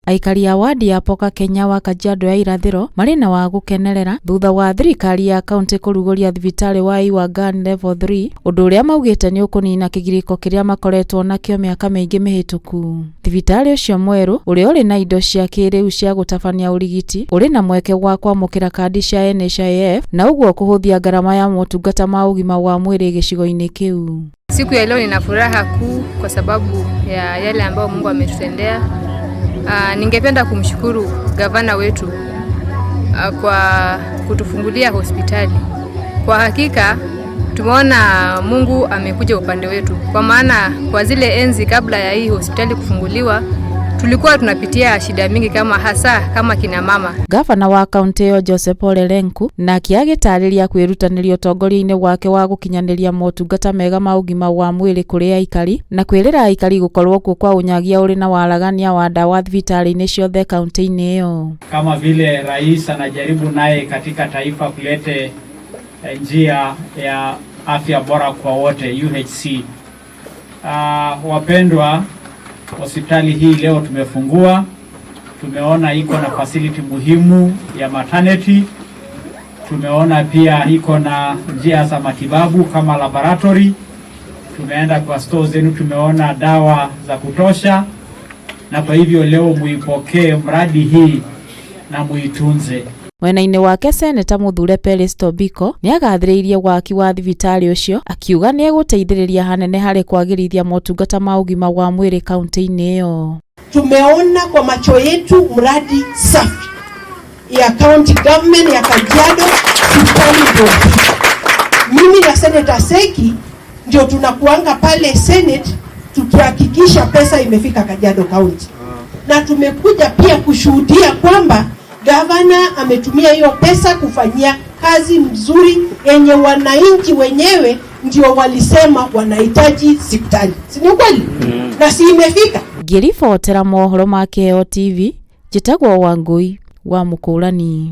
Aikari a wadi ya Poka Kenya wa Kajiado ya irathĩro marĩ na wa gũkenerera thutha wa thirikari ya kaunti kũrugũria thibitarĩ wa Iwangani Level 3, ũndũ ũrĩa maugĩte nĩ ũkũnina kĩgirĩko kĩrĩa makoretwo nakĩo mĩaka mĩingĩ mĩhĩtũku. Thibitarĩ ũcio mwerũ, ũrĩa ũrĩ na indo cia kĩĩrĩu cia gũtabania ũrigiti, ũrĩ na mweke wa kwamũkĩra kandi cia NHIF na ũguo kũhũthia ngarama ya motungata ma ũgima wa mwĩrĩ gĩcigo-inĩ kĩu. Siku ya leo nina furaha kuu kwa sababu ya yale ambayo Mungu ametutendea. Ningependa kumshukuru gavana wetu kwa kutufungulia hospitali. Kwa hakika tumeona Mungu amekuja upande wetu, kwa maana kwa zile enzi kabla ya hii hospitali kufunguliwa tulikuwa tunapitia shida mingi, kama hasa kama kina mama. Gavana wa kaunti ĩyo Joseph Ole Lenku nake agĩtarĩria kwĩrutanĩria ũtongoria-inĩ wake wa gũkinyanĩria motungata mega ma ũgima wa mwĩrĩ kũrĩ aikari na kwĩrĩra aikari gũkorwo kuo kwa ũnyagia ũrĩ na waragania wa ndawa thibitarĩ-inĩ ciothe kaunti-inĩ ĩyo. Kama vile rais anajaribu naye katika taifa kulete njia ya afya bora kwa wote, UHC. Wapendwa, hospitali hii leo tumefungua, tumeona iko na facility muhimu ya maternity, tumeona pia iko na njia za matibabu kama laboratory, tumeenda kwa stores zenu, tumeona dawa za kutosha, na kwa hivyo leo muipokee mradi hii na muitunze. Mwena-inĩ wake, Seneta Mũthure Peris Tobiko nĩ agathĩrĩirie waki wa thibitarĩ ũcio, akiuga nĩ egũteithĩrĩria hanene harĩ kwagĩrithia motungata ma ũgima wa mwĩrĩ kaunti-inĩ ĩyo. Tumeona kwa macho yetu mradi safi ya county government ya Kajiado, hospitali ndio hii. Mimi na Senator Seki ndio tunakuanga pale Senate tukihakikisha pesa imefika Kajiado County, na tumekuja pia kushuhudia kwamba gavana ametumia hiyo pesa kufanyia kazi mzuri yenye wananchi wenyewe ndio walisema wanahitaji hospitali, si ni ukweli? Na si imefika? Ngĩribotera mohoro ma Kĩheo TV, njĩtagwo Wangũi wa Mũkũrani.